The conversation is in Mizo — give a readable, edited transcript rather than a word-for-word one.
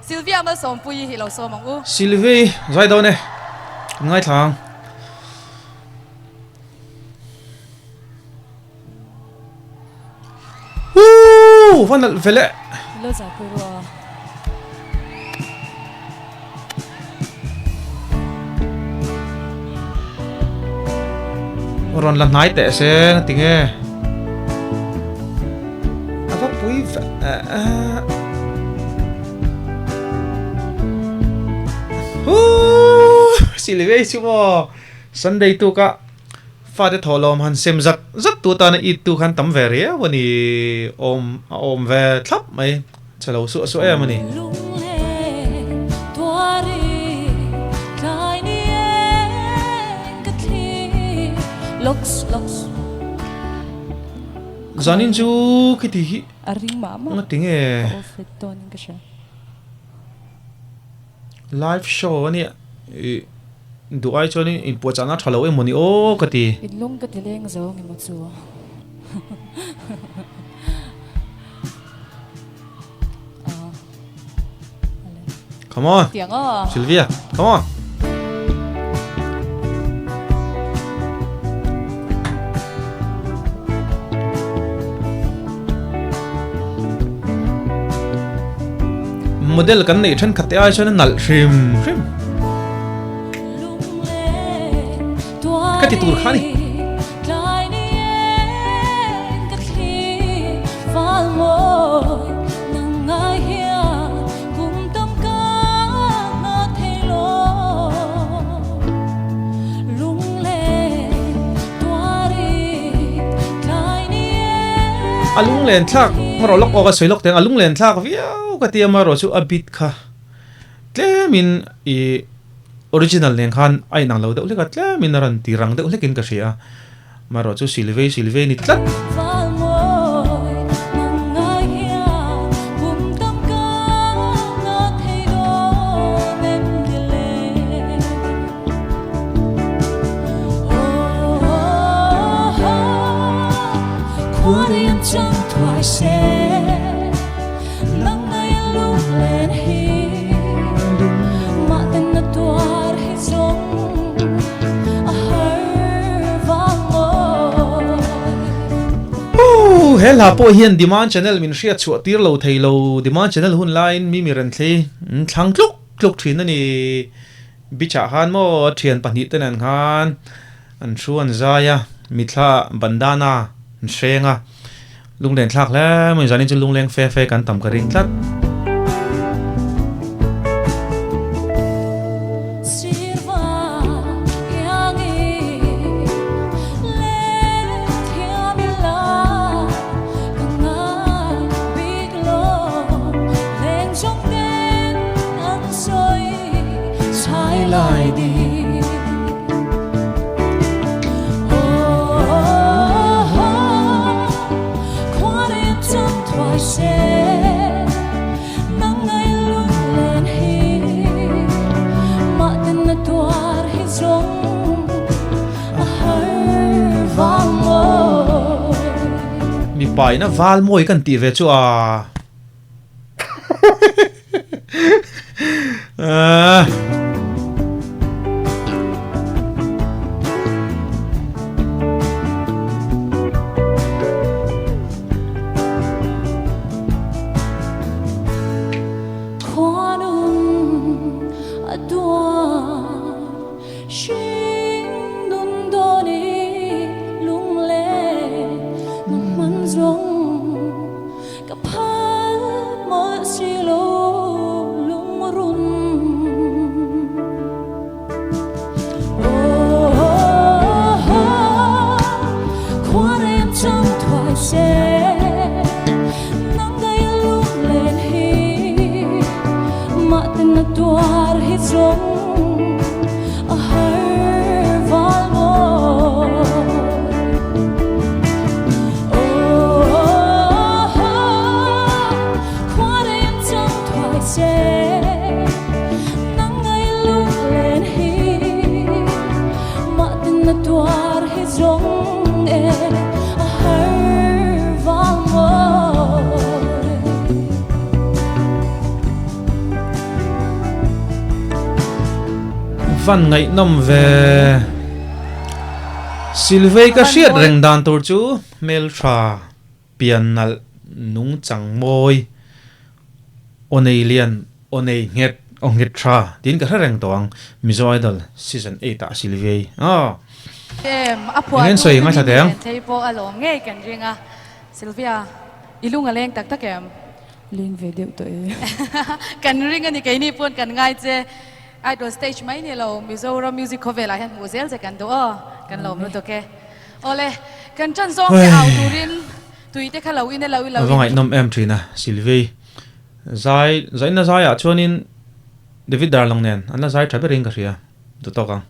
Sylvia Malsawmpuii hi lo sawm ang u. Sylvie zai dawn e, kan ngaithla ang. Woo! Va nalh ve le. Lo zaipui ru a. Rawn la hnai teh se ti nge. A va pui ve. Woo! Silivei chu maw Sunday tuka Fate thawhlawm han sem zat zat tu tana it tu khan tam ve riau a ni, awm a awm ve thlap mai, che lo suah suah em a ni. Zanin chu khiti hi ngati nge live show a nia ih. Duh ai chuan in puahchahna tha lo emaw ni aw ka ti. In lung ka ti leng zo nge maw chu. Come on. Tiang aw. Sylvia, come on. Model kan neih thenkhat te ai chuan a nalh hrim hrim. Ka ti tur kha a ni. A lunglen thlak marawh lawk awk a sawi lawk teh ang a lunglen thlak viau ka ti a marawh chu a bit kha tlemin ih original nen khan a inang lo deuh hlek a tlemin a rawn ti rang deuh hlekin ka hria a marawh chu silvei silvei a ni tlat. He hla pawh hian Demand Channel min hriat chhuah tir lo thei lo, Demand Channel hun laiin mi mi renthlei thlang tluk tluk thin a ni. Beach ah khan maw a thian pahnih te nen khan an thu an zai a, mithla bandana an hreng a, lunglen thlak hle mai zanin chu lungleng fe fe kan tam ka ring tlat. Mipa ina val mawi kan tih ve chu a. Ka phal mawlh si lo lungrun. Khua rem chang thuai se nang dai lunglen hi mah ten na tuar hi zawng a har val mawi. Van ngaihnawm ve. Silvei ka hriat reng dan tur chu hmeltha pian nalh nungchang mawi aw nei lian aw nei nghet aw nghet tha tiin ka hre reng tawh ang Mizo Idol season 8 ah Silvei aw. Em a phuah tu te min len thei pawh a lawm ngei kan ring a Sylvia i lung a leng tak tak em? Leng ve deuh tawh e. Kan ring a ni keini pawn kan ngai che. Idol stage mai ni lo Mizoram music khawvelah hian hmuh zel che kan duh aw. Kan lawm lutuk e. Awle, kan ṭan zawng te au turin tui te kha lo in e lo i lo in. A va ngaihnawm em ṭhin a, Sylvie. Zai, zaina zaiah chuanin David Darlong nen an la zai ṭha berin ka hria. Duh tawk ang.